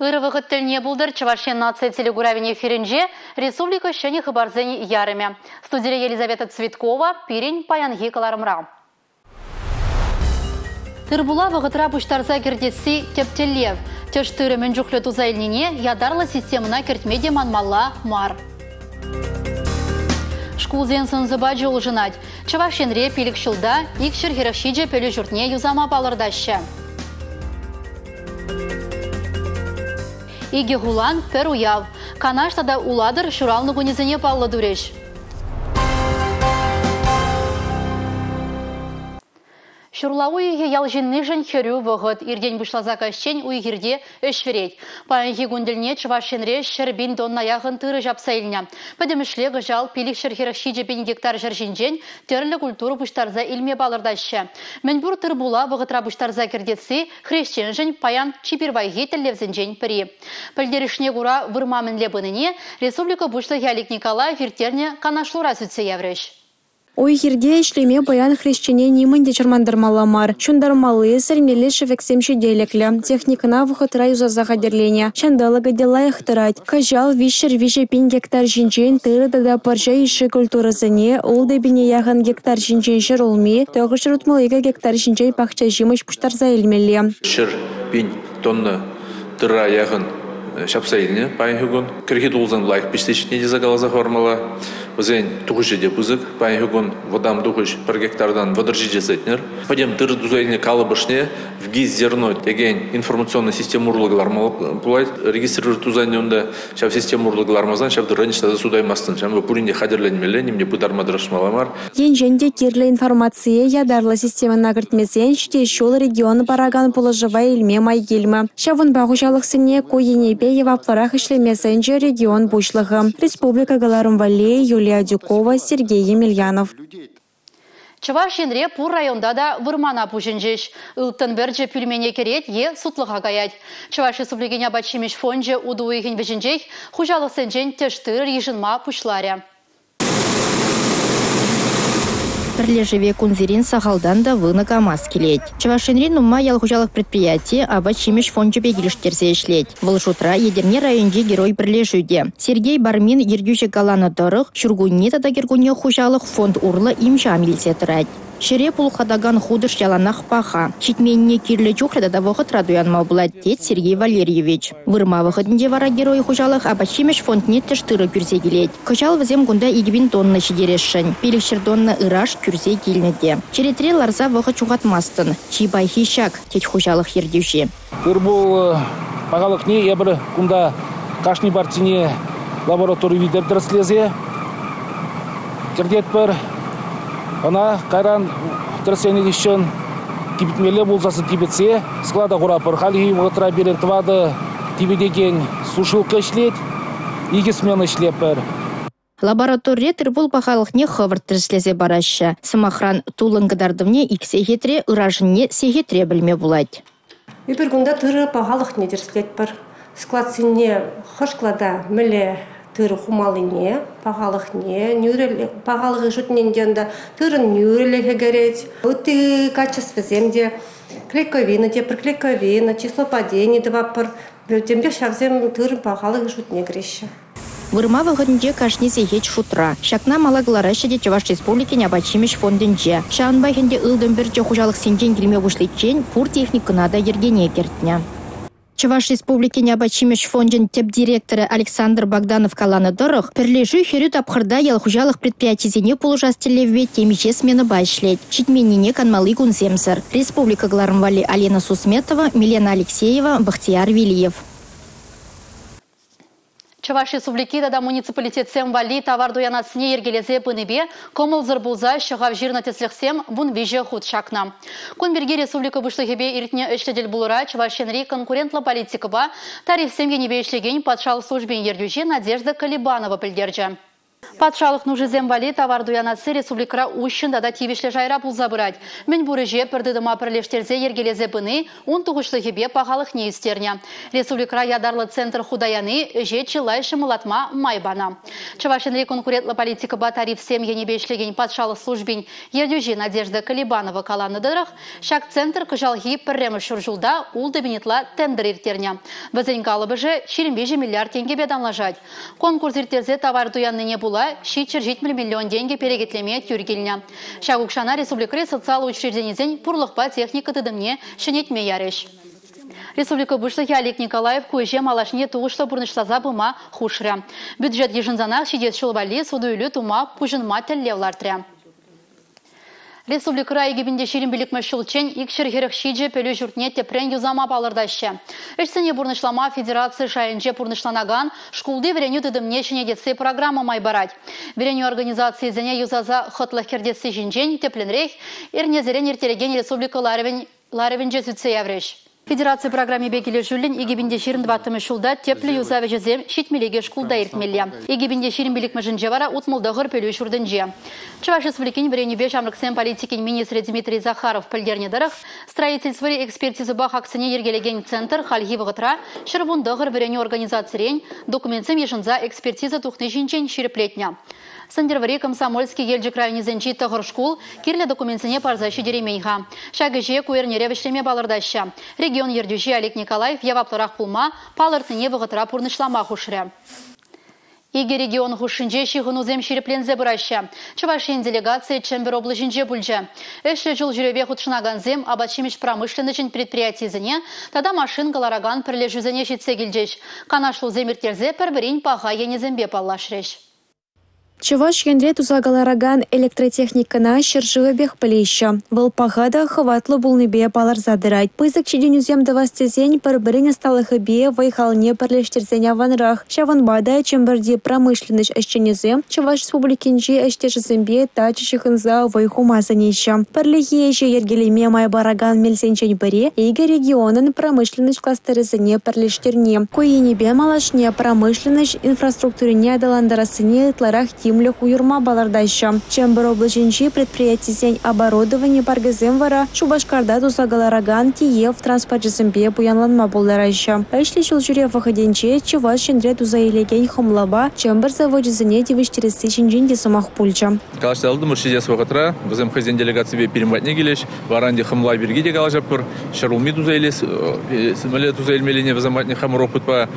Ырӑ вӑхӑт тӗлне пултӑр Чӑваш Ен наци телекуравӗн эфирӗнче республика ҫӗнӗ хыпарсен ярӑмӗ. Студире Елизавета Цветкова, пирӗн паянхи кӑларӑмра. Тыр-пула вӑхӑтра пуҫтарса кӗртесси тӗп тӗллев. Тӗш тырӑ мӗн чухлӗ туса илнине ятарлӑ системӑна кӗртме те манмалла мар. Шкулсен сӑн-сӑпачӗ улшӑнать. Чӑваш Енре 5 ҫулта 247 пӗлӳ ҫуртне юсама палӑртаҫҫӗ. Икӗ хулан пӗр уяв. Канаш тата Улатӑр ҫуралнӑ кунӗсене паллӑ турӗҫ. Ҫурла уйӑхӗ ял ҫыннишӗн хӗрӳ вӑхӑт. Иртен пуҫласа каҫчен уй-хирте ӗҫ вӗрет. Паянхи кун тӗлне Чӑваш Енре 100 000 тонна яхӑн тырӑ ҫапса илнӗ. Пӗтӗмӗшле кӑҫал 547 пин гектар ҫӗр ҫинчен тӗрлӗ культура пуҫтарса илме палӑртаҫҫӗ. Мӗнпур тыр-пула вӑхӑтра пуҫтарса кӗртесси хресченшӗн паян чи пирвайхи тӗллевсенчен пӗри. Пӗлтерӗшне кура вырма мӗнле пынине республика Пуҫлӑхӗ Олег Николаев ирттернӗ канашлура сӳтсе яврӗҫ. Уй-хирте ӗҫлеме паян хресчене нимӗн те чӑрмантармалла мар. Ҫунтармалли, сӗрмелли шӗвексем ҫителӗклӗ. Техникӑна вӑхӑтра юсаса хатӗрленӗ. Ҫанталӑкӗ те лайӑх тӑрать. Кӑҫал 303 пин гектар ҫинчен тырӑ тата пӑрҫа йышши культурӑсене, 6 пине яхӑн гектар ҫинчен ҫӗр улми, 962 гектар ҫинчен пахча ҫимӗҫ пуҫтарса илмелле. 100 пин тонна тырра яхӑн ҫапса илнӗ паянхи кун. Кӗрхи тулсан лайӑх пиҫсе ҫитнӗ тесе каласа хӑвармалла. Вӗсен тухӑҫӗ те пысӑк. Паянхи кун вӑтам тухӑҫ пӗр гектартан 37 центнер. Пӗтӗм тырӑ туса илнӗ калӑпӑшне ВГИС зерно текен информационный система урлӑ кӑларма пулать. Регистрировать туса илнӗ унта ҫав система урлӑ кӑлармасан ҫав тырра ниҫта та сутаймастӑн. Ҫавӑнпа пурин те хатӗрленмелле, нимне пытарма тӑрӑшмалла мар. Енчен те кирлӗ информацие ятарлӑ системӑна кӗртмесен ҫитес ҫул регион паракан пулӑшӑва илме май килмӗ. Ҫавӑнпа хуҫалӑхсене ку енӗпе яваплӑрах ӗҫлеме сӗнчӗ регион Пуҫлӑхӗ. Республика кӑларӑм валли Юлия Адюкова, Сергей Емельянов. Чӑваш Енре пур районта та вырмана пуҫӑнчӗҫ. Ылтӑн пӗрчӗ пӳлмене кӗрет е сутлӑха каять. Чӑваш Республикин апат-ҫимӗҫ фончӗ утӑ уйӑхӗн вӗҫӗнчех хуҫалӑхсенчен тӗш тырӑ йышӑнма пуҫларӗ. Пӗрлешӗве кунсерен сахалтан та вунӑ КАМАЗ килет. Чӑваш Енри нумай ял хуҫалӑх предприятийӗ апат-ҫимӗҫ фончӗпе килӗштерсе ӗҫлет. Вӑл шутра Етӗрне районӗнчи Герой пӗрлешӳ те. Сергей Бармин ертӳҫӗ каланӑ тӑрӑх, ҫуркунне тата кӗркунне хуҫалӑх фонд урлӑ им-ҫам илсе тӑрать. Ҫӗре пулӑхлатакан хутӑш яланах паха. Ҫитменнине кирлӗ чухлӗ тата вӑхӑтра туянма пулать, тет Сергей Валерьевич. Вырма вӑхӑтӗнче вара Герой хуҫалӑх апат-ҫимӗҫ фондне тӗш тырӑ кӳрсе килет. Кӑҫал вӗсем кунта 2000 тонна ҫитересшӗн. 500 тонна ыраш кӳрсе килнӗ те. Черетре ларса вӑхӑт ҫухатмастӑн. Чи пахи ҫак, тет хуҫалӑх ертӳҫи. Тыр-пул пахалӑхне эпир кунта кашни партине лаборатори витӗр тӗрӗслесе кӗртетпӗр. Ӑна кайран тӗрӗсленӗ хыҫҫӑн типӗтмелле пулсассӑн типӗтсе склада хуратпӑр. Хальхи вӑхӑтра пирӗн тӑватӑ типӗтекен сушилка ӗҫлет, икӗ смена ӗҫлетпӗр. Лабораторире тыр-пул пахалӑхне хӑвӑрт тӗрӗслесе параҫҫӗ. Сӑмахран, тулӑн кӑтартӑвне ик сехетре, ырашӑнне сехетре пӗлме пулать. Эпир кунта тырӑ пахалӑхне тӗрӗслетпӗр. Складсене хӑш склада мӗнле тырӑ хумаллине, пахалӑхне, нӳрӗ пахалӑхӗ шутне ӗнтӗ тырӑн нӳрӗлӗхӗ кӗрет. Ытти качествӑсем те клейковина тепӗр клейковина, число падения тӑватпӑр. Темпех ҫавсем тырӑ пахалӑхӗ шутне кӗреҫҫӗ. Вырма вӑхӑтӗнче кашни сехет шутра. Ҫакна мала кӑлараҫҫӗ те Чӑваш Республикин апат-ҫимӗҫ фондӗнче. Ҫавӑнпах ӗнтӗ ылтӑн пӗрчӗ хуҫалӑхсенчен килме пуҫличчен пур техникӑна та йӗркене кӗртнӗ. Чӑваш Республикин апат-ҫимӗҫ фончӗн тӗп директорӗ Александр Богданов каланӑ тӑрӑх, пӗрлешӳ хӗрӳ тапхӑрта ял хуҫалӑх предприятисене пулӑшас тӗллевпе темиҫе сменӑпа ӗҫлет. Ҫитменнине канмалли кунсемсӗр. Республика кӑларӑм валли Алина Сусметова, Милена Алексеева, Бахтияр Велиев. Чӑваш Республики тата муниципалитетсем валли тавар туянассине йӗркелесе пынипе кӑмӑлсӑр пулса ҫӑхав ҫырнӑ тӗслӗхсем 13 хут ҫакнӑ. Кун пирки республика Пуҫлӑхӗпе иртнӗ ӗҫлӗ тӗлпулура Чӑваш Енри конкурентлӑ политикӑпа тарифсем енӗпе ӗҫлекен патшалӑх службин ертӳҫи Надежда Колебанова пӗлтерчӗ. Патшалӑх нушисем валли тавар туянасси республикӑра уҫҫӑн тата тивӗҫлӗ шайра пулса пырать. Мӗн пур ӗҫе пӗр тытӑма пӗрлештерсе йӗркелесе пыни ун тухӑҫлӑхӗпе пахалӑхне ӳстернӗ. Республикӑра ятарлӑ центр хута яни ӗҫе чылай ҫӑмӑллатма май панӑ. Чӑваш Енри конкурентлӑ политикӑпа тарифсем енӗпе ӗҫлекен патшалӑх службин ертӳҫи Надежда Колебанова каланӑ тӑрӑх, ҫак центр кӑҫалхи пӗрремӗш ҫур ҫулта 6 пин ытла тендер ирттернӗ. Вӗсен калӑпӑшӗ 23 миллиард тенкӗпе танлашать. Конкурс ирттерсе тавар туяннине пула 770 миллион тенкӗ перекетлеме тӳр килнӗ. Ҫак укҫана республикӑри социаллӑ учрежденисен пурлӑхпа техника тытӑмне ҫӗнетме ярӗҫ. Республика Пуҫлӑхӗ Олег Николаев ку ӗҫе малашне тухӑҫлӑ пурнӑҫласа пыма хушрӗ. Бюджет йышӑнсанах ҫитес ҫул валли суту-илӳ тума пуҫӑнма тӗллев лартрӗ. Республикӑра 2025 ҫулччен 247 пӗлӳ ҫуртне тӗпрен юсама палӑртаҫҫӗ. Ӗҫсене пурнӑҫлама федераци шайӗнче пурнӑҫланакан шкулти вӗренӳ тытӑмне ҫӗнетесси программа май парать. Вӗренӳ организацийӗсене юсаса хӑтлӑх кӗртесси ҫинчен тӗплӗнрех эрнесерен ирттерекен республика ларӑвӗнче сӳтсе яврӗҫ. Федераци программипе килӗшӳллӗн 2024 ҫулта тӗплӗ юсав ӗҫӗсем 72 шкулта иртмелле. 2025-мӗшӗнче вара 69 пӗлӳ ҫуртӗнче. Чӑваш Республикин вӗренӳпе ҫамрӑксен политикин министрӗ Дмитрий Захаров пӗлтернӗ тӑрӑх, строительствӑри экспертизӑпа хаксене йӗркелекен центр хальхи вӑхӑтра 119 вӗренӳ организацирен документсем йышӑнса экспертиза тухни ҫинчен ҫирӗплетнӗ. Сӗнтӗрвӑрри, Комсомольски, Елчӗк районӗсенчи тӑхӑр шкул кирлӗ документсене парса ҫитереймен-ха. Ҫак ӗҫе ку эрнере вӗҫлеме палӑртаҫҫӗ. Регион ертӳҫи Олег Николаев яваплӑрах пулма, палӑртнине вӑхӑтра пурнӑҫлама хушрӗ. Икӗ регион хушшинче ҫыхӑнусем ҫирӗпленсе пыраҫҫӗ. Чӑваш Ен делегацийӗ Чӗмпӗр облаҫӗнче пулчӗ. Ӗҫлӗ ҫул ҫӳреве хутшӑнакансем апат-ҫимӗҫ промышленноҫӗн предприятийӗсене тата машин кӑларакан пӗрлешӳсене ҫитсе килчӗҫ. Канашлусем ирттерсе пӗр-пӗрин паха енӗсемпе паллашрӗҫ. Чӑваш Енре туса кӑларакан электротехникӑна ҫӗршывӗпех пӗлеҫҫӗ. Вӑл паха та хӑватлӑ пулнипе палӑрса тӑрать. Пысӑк ҫитӗнӳсем тӑвас тесен пӗр-пӗрин ӑсталӑхӗпе вӑй-халне пӗрлештерсен аванрах. Ҫавӑнпа та Чӗмпӗрти промышленноҫ ӗҫченӗсем Чӑваш Республикинчи ӗҫтешӗсемпе тачӑ ҫыхӑнса вӑй хума сӗнеҫҫӗ. Пӗрлехи ӗҫе йӗркелеме май паракан мелсенчен пӗри икӗ регионӑн промышленноҫ кластерӗсене пӗрлештерни. Ку енӗпе малашне промышленноҫ инфраструктурине аталантарассине ытларах тимлӗх уйӑрма палӑртаҫҫӗ. Чӗмпӗр облаҫӗнчи предприятисен оборудовани паркӗсем вара Шупашкарта туса кӑларакан тиев транспорчӗсемпе пуянланма пултараҫҫӗ. Ӗҫлӗ ҫул ҫӳрев вӑхӑтӗнче Чӑваш Енре туса илекен хӑмлапа Чӗмпӗр завочӗсене тивӗҫтересси ҫинчен те сӑмах пулчӗ. Калаҫса илтӗмӗр ҫитес вӑхӑтра вӗсем хӑйсен делегаципе пирӗн патне килӗҫ. Вара ӗнтӗ хӑмла пирки те калаҫатпӑр. Ҫӗр улми туса илес, мӗнле туса илмеллине вӗсем патне хамӑр опытпа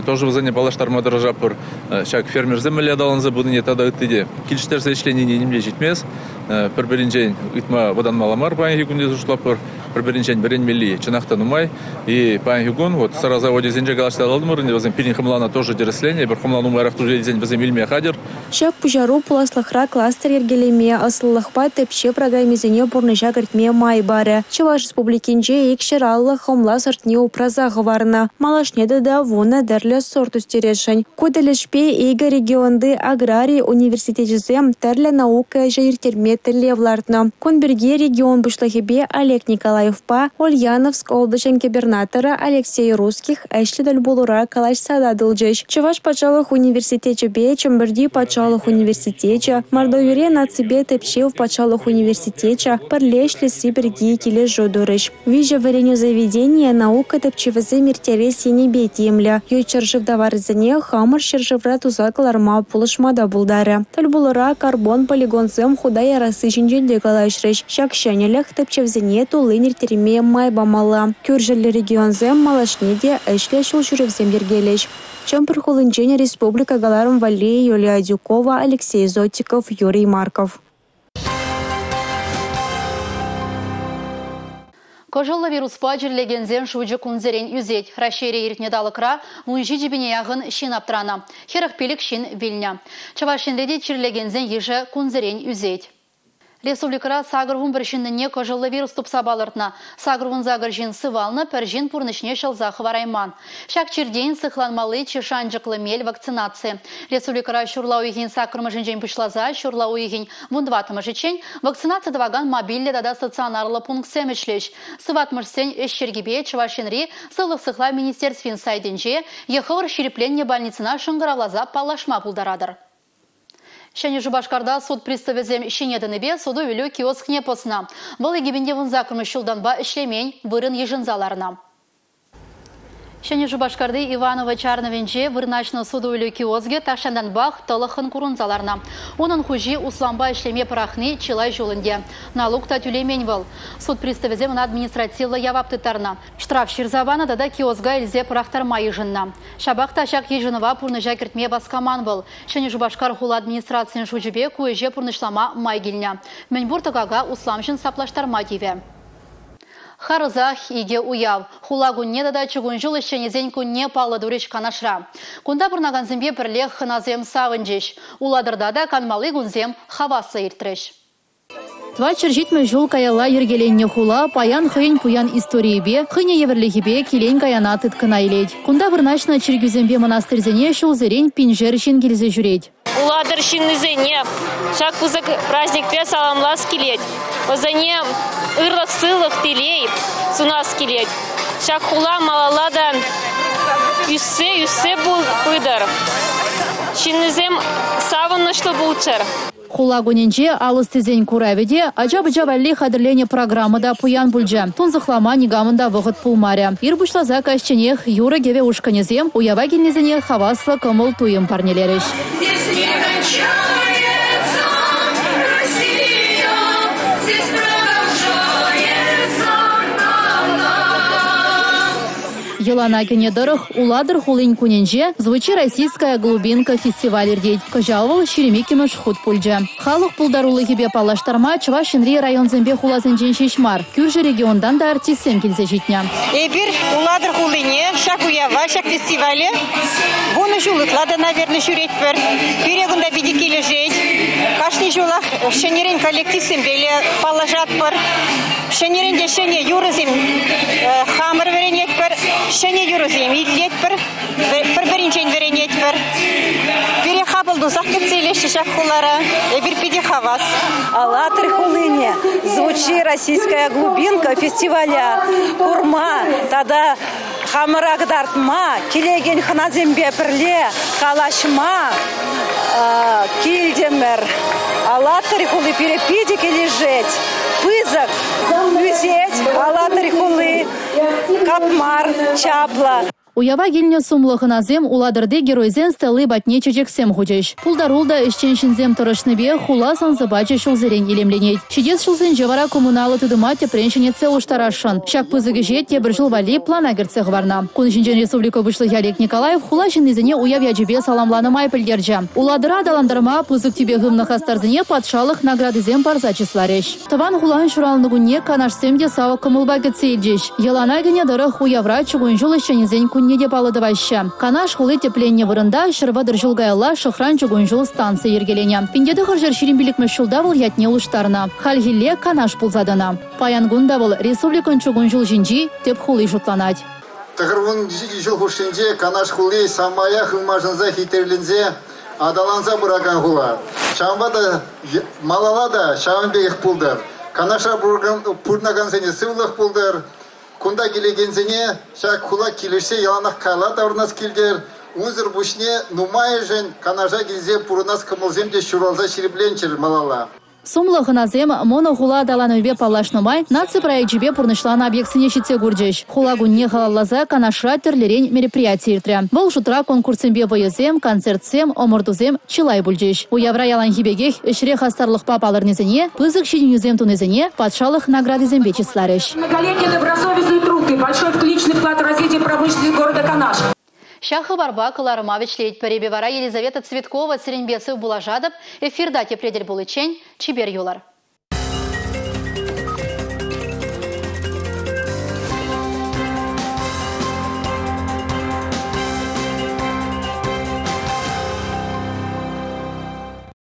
тоже вӗсене паллаштарма тӑрӑшатпӑр. Ҫак фермерсем мӗнле аталанса пынине тата ытти те килӗштерсе ӗҫленине нимле ҫитмест. Пӗр-пӗринчен ыйтма вӑтанмалла мар паянхи кун тесе шутлатпӑр. Пӗр-пӗринчен вӗренмелли чӑнах та нумай. И паянхи кун вот сӑра заводӗсенче калаҫса лартӑмӑр ӗнтӗ, вӗсем пирӗн хӑмлана тоже тӗрӗсленӗ. Эпир хӑмла нумайрах туса илсен вӗсем илме хатӗр. Ҫак пуҫару пуласлӑхра кластер йӗркелеме, ӑслӑлӑхпа тӗпчев программисене пурнӑҫа кӗртме май парӗ. Чӑваш Республикинче 250 хӑмла сортне упраса хӑварнӑ. Малашне тата 10 тӗрлӗ сорт ӳстересшӗн. Ку тӗлӗшпе икӗ регионти аграри университечӗсем тӗрлӗ наука ӗҫӗ ирттерме тӗллев лартнӑ. Кун пирки регион пуҫлӑхӗпе Олег Николаевпа Ульяновск облаҫӗн губернаторӗ Алексей Русских ӗҫлӗ тӗлпулура калаҫса татӑлчӗҫ. Чӑваш патшалӑх университечӗпе Чӗмпӗрти патшалӑх университечӗ, Мордовире наципе тӗпчев патшалӑх университечӗ пӗрле ӗҫлесси пирки килӗшӳ турӗҫ. Виҫӗ вӗренӳ заведенийӗ наука тӗпчевӗсем ирттерес енӗпе тимлӗ. Ют ҫӗршыв таварӗсене хамӑр ҫӗршывра туса кӑларма пулӑшма та пултарӗ. Тӗлпулура карбон полигонсем хута ярасси ҫинчен те калаҫрӗҫ. Ҫак ҫӗнӗлӗх тӗпчевсене туллин ирттерме май памалла. Кӳршӗллӗ регионсем малашне те ӗҫлӗ ҫул ҫӳревсем йӗркелӗҫ. Чӗмпӗр хулинчен республика кӑларӑм валли Юлия Адюкова, Алексей Зотиков, Юрий Марков. Кӑшӑллӑ вируспа чирлекенсен шучӗ кунсерен ӳсет. Раҫҫейре иртнӗ талӑкра 17 пине яхӑн ҫын аптранӑ. 45 ҫын вилнӗ. Чӑваш Енре те чирлекенсен йышӗ кунсерен ӳсет. Республикӑра 81 ҫыннине кӑшӑллӑ вирус тупса палӑртнӑ. 88 ҫын сывалнӑ, пӗр ҫын пурнӑҫне ҫӑлса хӑварайман. Ҫак чиртен сыхланмалли чи шанчӑклӑ мел вакцинаци. Республикӑра ҫурла уйӑхӗн 8-мӗшӗнчен пуҫласа ҫурла уйӑхӗн 14-мӗшӗччен вакцинаци тӑвакан мобильлӗ тата стационарлӑ пунктсем ӗҫлӗҫ. Сыватмӑшсен ӗҫ йӗркипе Чӑваш Енри Сывлӑх сыхлав министерствин сайтӗнче е хӑвӑр ҫирӗпленнӗ больницӑна шӑнкӑравласа паллашма пултаратӑр. Ҫӗнӗ Шупашкарта суд приставӗсем ҫине тӑнипе суту-илӳ киоскне пӑснӑ. Вӑл 2018 ҫултанпа ӗҫлемен, вырӑн йышӑнса ларнӑ. Ҫӗнӗ Шупашкарти Иваново чарӑнӑвӗнче вырнаҫнӑ суту-илӳ киоскӗ тахҫантанпах тӑлӑххӑн курӑнса ларнӑ. Унӑн хуҫи услампа ӗҫлеме пӑрахни чылай ҫул ӗнтӗ. Налук та тӳлемен вӑл. Суд приставӗсем ӑна административлӑ явап тыттарнӑ. Штраф ҫырса панӑ тата киоска илсе пӑрахтарма йышӑннӑ. Ҫапах та ҫак йышӑнӑва пурнӑҫа кӗртме васкаман вӑл. Ҫӗнӗ Шупашкар хула администрацийӗн шучӗпе ку ӗҫе пурнӑҫлама май килнӗ. Мӗнпур тӑкака усламҫӑн саплаштарма тивӗ. Харӑсах икӗ уяв. Хула кунне тата чукун ҫул ӗҫченӗсен кунне паллӑ турӗҫ Канашра. Кунта пурӑнакансемпе пӗрлех хӑнасем савӑнчӗҫ. Улатӑрта та канмалли кунсем хаваслӑ иртрӗҫ. 470 ҫул каялла йӗркеленнӗ хула паян хӑйӗн пуян историйӗпе, хӑйне евӗрлӗхӗпе килен-каяна тыткӑна илет. Кунта вырнаҫнӑ чиркӳсемпе монастырьсене ҫулсерен пиншер ҫын килсе ҫӳрет. Улатӑр ҫыннисене ҫак пысӑк праздникпе саламлас килет. Вӗсене ырлӑх-сывлӑх, телей сунас килет. Ҫак хула малалла та ӳссе-ӳссе пытӑр. Ҫыннисем савӑнӑҫлӑ пулччӑр. Хула кунӗнче ал ӑстисен куравӗ те, ача-пӑча валли хатӗрленӗ программа та пуян пулчӗ. Тунсӑхлама никамӑн та вӑхӑт пулмарӗ. Ир пуҫласа каҫченех юрӑ-кӗвӗ ушкӑнӗсем уява килнисене хаваслӑ кӑмӑл-туйӑм парнелерӗҫ. Йӑлана кӗнӗ тӑрӑх Улатӑр хулин кунӗнче «Звучи российская глубинка» фестиваль иртет. Кӑҫал вӑл 22-мӗш хут пулчӗ. Халӑх пултарулӑхӗпе паллаштарма Чӑваш Енри районсемпе хуласенчен ҫеҫ мар, кӳршӗ регионтан та артистсем килсе ҫитнӗ. Эпир Улатӑр хулине ҫак уява, ҫак фестивале 10 ҫул ытла та, наверное, ҫӳретпӗр. Пире кунта питӗ килӗшет. Кашни ҫулах ҫӗнӗрен коллективсемпе паллашатпӑр. Ҫӗнӗрен те ҫӗнӗ юрӑсем хамӑр вӗренетпӗр, ҫӗнӗ юрӑсем итлетпӗр, пӗр-пӗринчен вӗренетпӗр. Пире хапӑл тусах кӗтсе илеҫҫӗ ҫак хулара. Эпир питӗ хавас. Алатырь хулине «Звучи российская глубинка» фестиваля курма тата хамӑра кӑтартма, килекен хӑнасемпе пӗрле калаҫма килтӗмӗр. Алатырь хули пире питӗ килӗшет. Пысӑк, ӳсет Алатырь хули, капмар, чаплӑ. Уява килнӗ сумлӑ хӑнасем Улатӑрти геройсен стелли патне чечексем хучӗҫ. Пултаруллӑ та ӗҫчен ҫынсем тӑрӑшнипе хула сӑн-сӑпачӗ ҫулсерен илемленет. Ҫитес ҫулсенче вара коммуналлӑ тытӑма тӗпрен ҫӗнетсе улӑштарасшӑн. Ҫак пысӑк ӗҫе тепӗр ҫул валли плана кӗртсе хӑварнӑ. Кун ҫинчен республика Пуҫлӑхӗ Олег Николаев хула ҫыннисене уяв ячӗпе саламланӑ май пӗлтерчӗ. Улатӑра аталантарма пысӑк тӳпе хывнӑ хастарсене патшалӑх наградисем парса чысларӗҫ. Тӑван хулан ҫуралнӑ кунне Канашсем те савӑк кӑмӑлпа кӗтсе илчӗҫ. Йӑлана кӗнӗ тӑрӑх уявра чукун ҫул ӗҫченӗсен кунне те паллӑ тӑваҫҫӗ. Канаш хули тӗпленнӗ вырӑнта 130 ҫул каялла Шӑхран чукун ҫул станцийӗ йӗркеленӗ. 1925 ҫулта вӑл ятне улӑштарнӑ. Хальхилле Канаш пулса тӑнӑ. Паян кун та вӑл республикӑн чукун ҫул ҫинчи тӗп хули шутланать. 92 ҫул хушшинче Канаш хули самаях ылмашӑнса хитреленсе аталанса пыракан хула. Ҫавӑнпа та малалла та ҫавӑн пекех пултӑр. Канашра пурӑнакансене сывлӑх пултӑр. Кунта килекенсене ҫак хула килӗшсе яланах кайла таврӑнас килтӗр. Унсӑр пуҫне нумайӑшӗн Канаша килсе пурӑнас кӑмӑлсем те ҫуралса ҫирӗпленчӗр малалла. Сумлӑ хӑнасем монохула аталанӑвӗпе паллашнӑ май наци проекчӗпе пурнӑҫланӑ объектсене ҫитсе курчӗҫ. Хула кунне халалласа Канашра тӗрлӗрен мероприяти иртрӗ. Вӑл шутра конкурссемпе вӑйӑсем, концертсем, ӑмӑртусем чылай пулчӗҫ. Уявра яланхи пекех ӗҫре хастарлӑхпа палӑрнисене, пысӑк ҫитӗнӳсем тунисене патшалӑх наградисемпе чысларӗҫ. Многолетний добросовестный труд и большой личный вклад в развитие промышленности города Канаш. Ҫак хыпарпа кӑларӑма вӗҫлетпӗр. Эпӗ вара Елизавета Цветкова сирӗнпе сыв пулашатӑп. Эфирта тепре тӗл пуличчен чипер юлӑр.